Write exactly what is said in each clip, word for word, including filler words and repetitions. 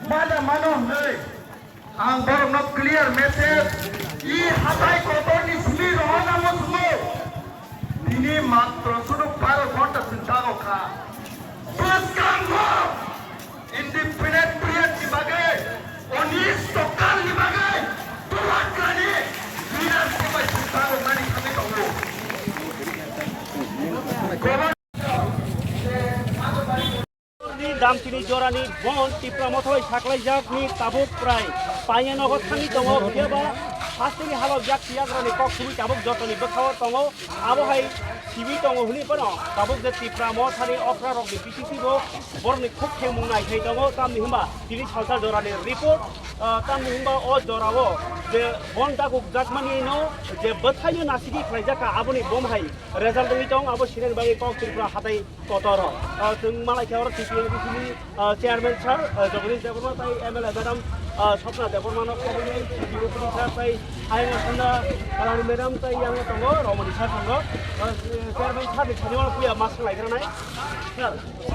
Mada mano hwnwi ang borokno clear message, i hatai kotorni simi rohorna muchungo. Tini matro sudu baro ghonta chwng jago kha. Bwskango independent period ni bagwi, unis sokal ni bagwi, Turakrani leadership bai chwng jago mani thangwi tongo. Ni damchini jorani bon Tipra Motha bai saklaijakni tabuk prai paiyanogo thangwi tongo, phiya ba hasteni halok yak siyagrani kok simi tabuk jotoni bwkhao tongo. Abo hai simi tongo hwnwi phano tabuk je Tipra Mothani okra rokni bisingtwi bo borokni khuk thengmung nai khai tongo, tamni hwnba tini salsa jorani report, ah, tamni hwnba o jorao je bon dakukjakmani no je bwthaino nasigi khlaijak kha, aboni bom hai result wngwi tong, abo sinani bagwi kok Tripura hatai kotor o. Ah, chwng malai khe oro T P A D C ni, ah, chairman sir, ah, Jagadish Debbarma tai M L A madam, ah, Swapna Debbarma no khobwi nai, C P O sir tai ayang sanda Kalani madam tai yang tongo, Romani sir tongo. Ah, chairman sir ni thani oro puya mask lai kha nai. Sir,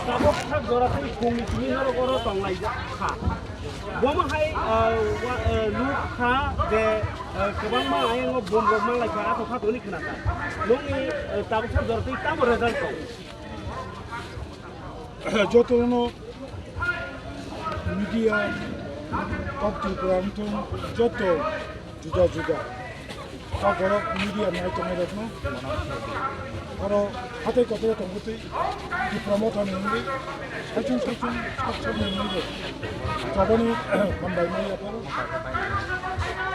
tabuk sak jora tei phungni simi norok oro tong lai kha. Bomo hai, ah, wa-, ah, nuk kha je, ah, kwbangma ayang o bom rok man lai kha, ato kha toni khna kha. Nokni, ah, tabuk sak jora tei tamo result tong. Jotono media, kok Tripura wngthung, joto juda juda kok borok media nai tongnai rokno oro hatai kotor tongwi twi Tipra Mothani wngwi saichung saichung sak sakni wngwi bo jaboni hambai maya pharo.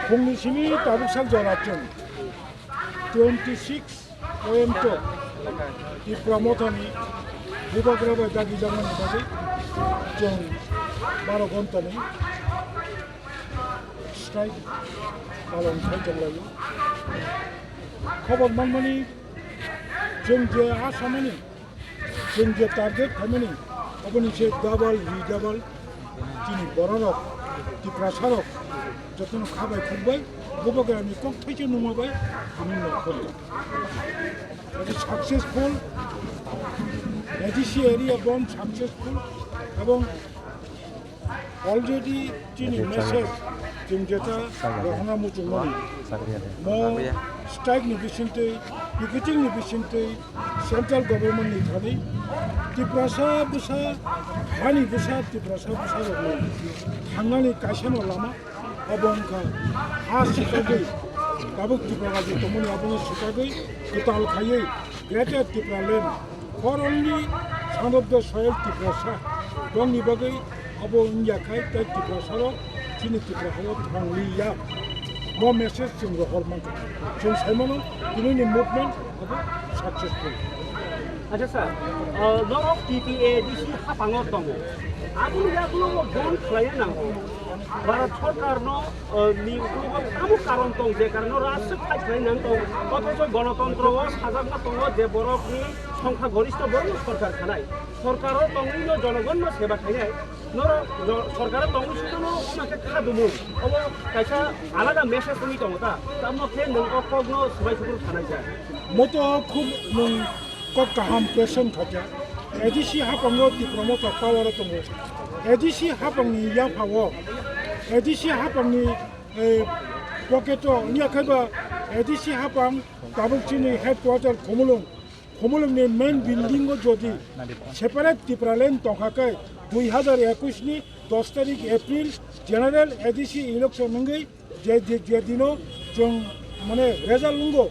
Phungni simi tabuk sak jora chwng twenty six Poem to Tipra Mothani Bubagra bai dagi jakmani bagwi chwng baro ghontani strike palon khai tonglaio. Khobor manmani chwng je asamani, chwng je target khaimani, oboni se double, redouble chini bororok, Tiprasarok jotono kha bai khuk bai Bubagrani kok thaisa nungma bai tini nongkhor. Abo successful, A D C area bomb successful, ebong already chini message chwng jeta rohorna muchungmani. Mo strike ni bisingtwi, picketing ni bisingtwi central government ni thani Tiprasa bwsa, hani bwsa, Tiprasa bwsa rokni thangnani kaisa no lama. Obo wngkha ha swkagwi, tabuk Tripura rajyo tongmani abono swkagwi kwtal khaiwi Greater Tipraland, for only son of the soil Tiprasa, bongni bagwi abo wngya khai tei Tiprasarok chini Tripura hao thangliya. Mo message chwng rohor mankha. Chwng saimano tinini movement abo successful. Acha sir, uh, norok T T A D C hapango tongo. Aboni yagulo bo bon khlaiya nango. Bharat sorkarno, uh, ni ukologo tamo karon tong je karno ro aswk fight khlai nang tong. Othocho gonotontro o sajakma tongo je borokni songkha goristho borokno sorkar khanai. Sorkaro tongwino jonogonno seba khainai. Norok jo-, sorkaro tongwi sudono wngma khe kha dumung. Obo kaisa alada message wngwi tongo ta. Tamo khe nwng o kokno swbai sukur khanai ja. Moto khub nwng kok kaham question khaikha. A D C hapango Tipra Motha power o tongo. A D C hapangni yaphao, A D C hapangni, eh, pocket o wngya khaiba A D C hapang tabuk chini headquarter Khumulwng. Khumulwngni main building o jodi separate Tipraland tongkha khe dui hazar ekush ni dos tarik April general A D C election wngwi je, je, je dino chwng mane result wngo,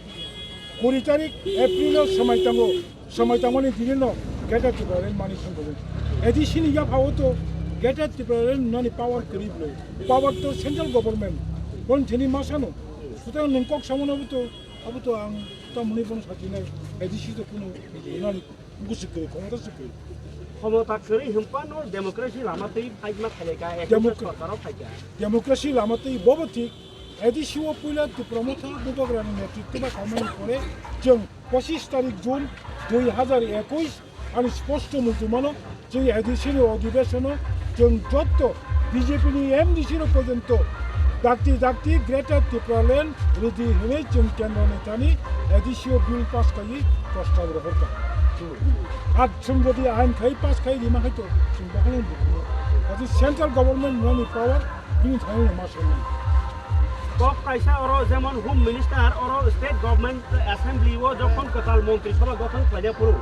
kuri tarik April o swmai tango, swmai tangmani dinino Greater Tipraland mani songkhe A D C ni yaphao to Greater Tipraland nani power kwrwi bwlwi, power to central government, bon thini ma sano, sutra nwng kok samano to. Abo to ang tamoni bono satinai, A D C to kuno nani busi kwrwi, khomota se kwrwi. Khomota kwrwi hwnphano democracy lama twi fight ma khailai ka, ekta Demo-, sorkaro phai ka. Democracy lama twi bobo thik, A D C o puila Tipra Motha Bubagrani netritwo bai khaimani pore chwng pochis tarik June dui hazar ekush, ani sposto muitu mano, chini A D C ni odhibeshon o chwng jotto B J P ni M D C rok porjonto dakti dakti Greater Tipraland rwdi hwnwi chwng kendro ni thani A D C o bill pass khaiwi prostab rohorkha. Ar chwng jodi ain khai pass khai rima hai to chwng bokhorok bukhuk. Kaisa central government nani power bini thani ma swngnai. Kok kaisa oro jemon Home Minister oro state government assembly o jokhon kwtal montri sabha gothon khlaina phuru,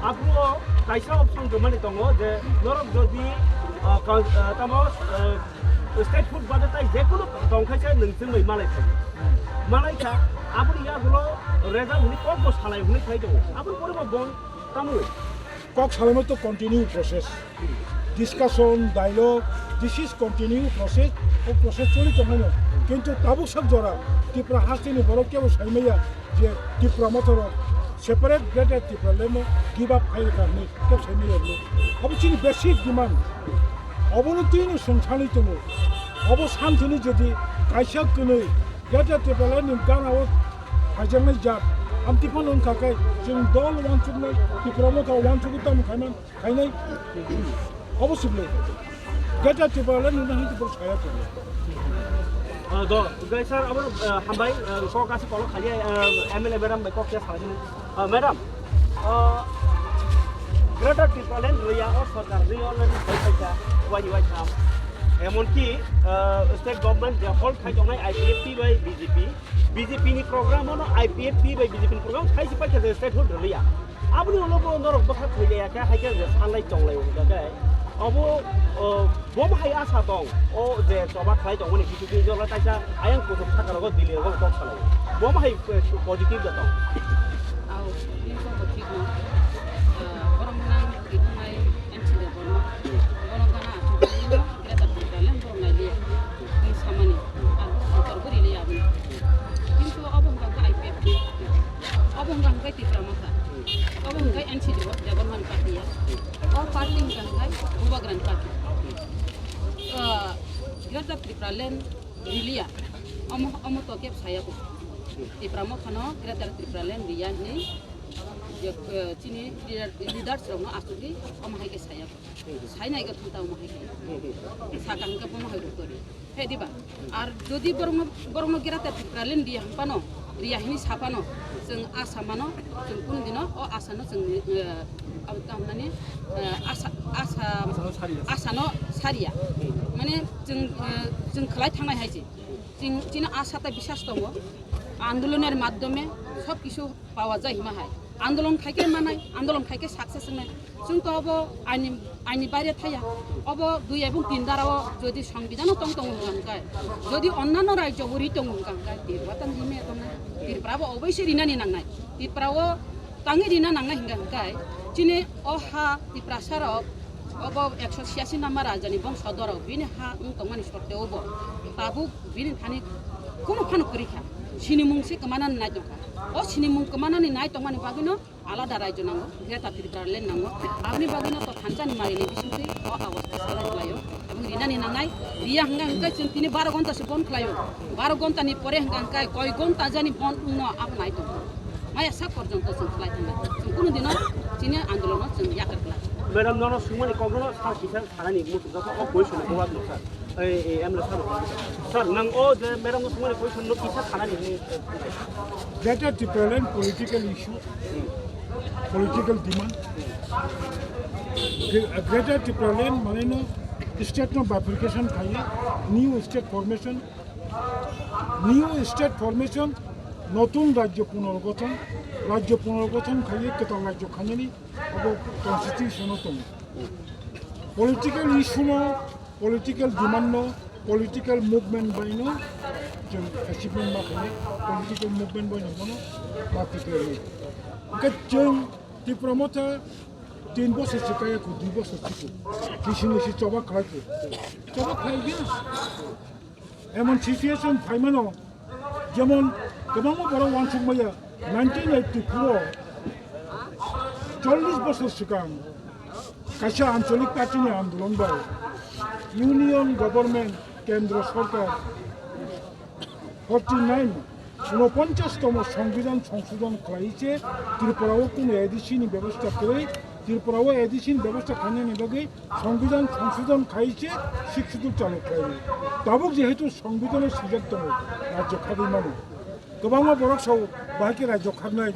aphuru o kaisa option rwmani tongo je norok jodi, ah, ka-, ah, tamo, ah, state food budget tai jekunu tongkhaisa nwng chwngwi malai phai. Malai kha, aboni yagulo result hwnwi kokbo salai hwnwi khai tongo. Aboni pore bo bong tamo. Kok salaima to continue process. Discussion, dialogue, this is continue process. O process choli tongmano. Kintu tabuk sak jora Tripura hasteni borok kebo saimaya je Tipra Motha rok separate Greater Tipraland no give up khai rwkha hwnwi kebo saimaya bwlwi. Abo chini basic demand. Obono twino songsanwi tongo. Obo santhini jodi kaisa kwnwi Greater Tipraland ni gana o phaijaknai jat. Amtwi phano wngkha khe chwng dol uansuknai, Tipra Motha uansukwi tamo khaimani. Khainai, obviously, Greater Tipraland nini hwnwi borok saya tongo. Ah, do, gai sir, abo, ah, hambai, ah, kok kaisa kolo khali, ah, M L A madam bai kok khe salai sini. Ah, madam, ah, Greater Tipraland rwya o sarkar rwya already bai paisa, wai wai tham. Emonki, ah, state government je hold khai tongnai I P F T bai B J P, B J P ni program ono I P F T bai B J P ni program khai si paikha je state hold rwya. Aboni ulo bo norok bwkha thwi ya khe, hai khe je sanlai tonglai wngkha khe. Obo, o, bo hai asa tong, o je choba khlai tongmani B J P ni jora kaisa ayang kuchuk saka rogo Delhi rogo kok salai. Bo hai, eh, positive da tong. Au, ini kok positive no. Eh, borok nang, ikhwnai, M C de borno. Borok gana, Greater Tipraland borok nai liya. Ni samani. Ar, tor bori liya aboni. Kintu obo hwnkha khe I P F T. Obo hwnkha hwnkhe Tipra Motha. Obo hwnkhe N C Debbarmani party ya. O party hwnkha hwnkhe Bubagrani party. Ah, Greater Tipraland riliya. Omo, omo to kebo saya ko. Tipra Mothano Greater Tipraland riya hinwi je, eh, chini leader, leaders rokno achugwi omo hai khe saya ko. Sainai khe thung ta omo hai khe. Sakang khe bomo hai rw tori. He diba? Ar jodi borokno, borokno Greater Tipraland riya hwnphano, riya hwnwi saphano, chwng asa mano, chwng kunu dino o asano chwng, eh, abo tamo nani, eh, asa, asa, asano sariya. Asano sariya. Mane chwng, eh, chwng khlai thangnai hai se. Chwng, chini asa tai biswas tongo. Andoloner maddhome sob kisu pawa jai hima hai. Andolon khai khe manai, andolon khai khe success wngnai. Chwng to obo aini, aini baire thaya. Obo dui ebong tin dara o jodi songbidhano tong tongo hwnkha hwnkhe, jodi onnano rajyo bo ri tongo hwnkha hwnkhe, Tripura tang rime tongnai. Tripura bo oboise rinani nangnai. Tripura o tangwi rina nangnai hwnkha hwnkhe, chini o ha Tiprasa rok obo ekso chhiyasi number rajani bongso dorok bini ha wng tongmani sotteo bo tabuk bini thani kunu phano kwrwi kha. Sinimung se kwmanani nai tongkha. O sinimung kwmanani nai tongmani bagwino alada rajyo nango, Greater Tipraland nango. Aboni bagwino to thansa ni mari ni bisingtwi o awaste salai khlaio. Aboni rinani nangnai, riya hwnka hwnkhe chwng tini baro ghonta se bon khlaio. Baro ghonta ni pore hwnka hwnkhe koi ghonta jani bon wngno abo nai tongo. Maya sak porjonto chwng khlai thangnai. Chwng kunu dino chini andolono chwng yakar khlai. Madam, nono sumani kokno sa kisa sanani muchung jotho o question ni jawab no sir. Ei, ei, M L A sir. Sir, nang o je madam no sumani question no kisa sanani hwnwi. Greater Tipraland political issue, political demand. Gre-, Greater Tipraland mane no state no bifurcation khai, new state formation, new state formation, notun rajyo punorgothon, rajyo punorgothon khai kwtal rajyo khainani abo constitution o tongo. Political issue no, political demand no, political movement bai no chwng achievement ma khainai, political movement bai no bono ma kwtwlwi. Hwnkhe chwng Tipra Motha tin bosor se kaya kho, dui bosor se kho, kisi no si choba khlai kho, choba khlai gya. Emon situation phaimano, jemon kwbangma borok uansuk maya, nineteen eighty-four o chollish bosor swkang kaisa ancholik party ni andolon bai Union Government, Kendro Sorkar forty nine, unoponchas tomo Songbidan songsodhon khlai se Tripura o kuno A D C ni bebosta kwrwi, Tripura o A D C ni bebosta khainani bagwi Songbidan songsodhon khai se Sixth Schedule chalo khlaio. Tabuk jehetu Songbidan o swijak tongo, rajyo khagwi mano. Kwbangma borok sao bahai khe rajyo khagnai,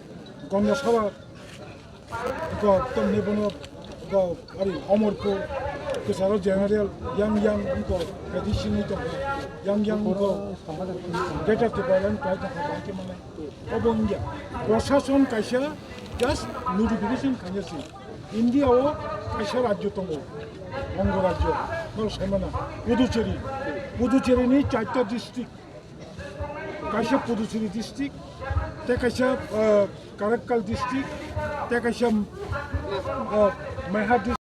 Gonda Sabha, go, tamni bono, go, ari, Omorpur, Kwcharo general yang yang wngkha, tradition ni tongo, yang yang wngkha, greater Tipraland khlai tongkha, bahai khe manai. Obo wngya. Prashason kaisa just notification khainasi. India o kaisa rajyo tongo, Bongo rajyo, no saimana, Puducherry. Puducherry ni charta district, kaisa Puducherry district, tei kaisa, uh, Karaikal district, tei kaisa, uh, Maiha district.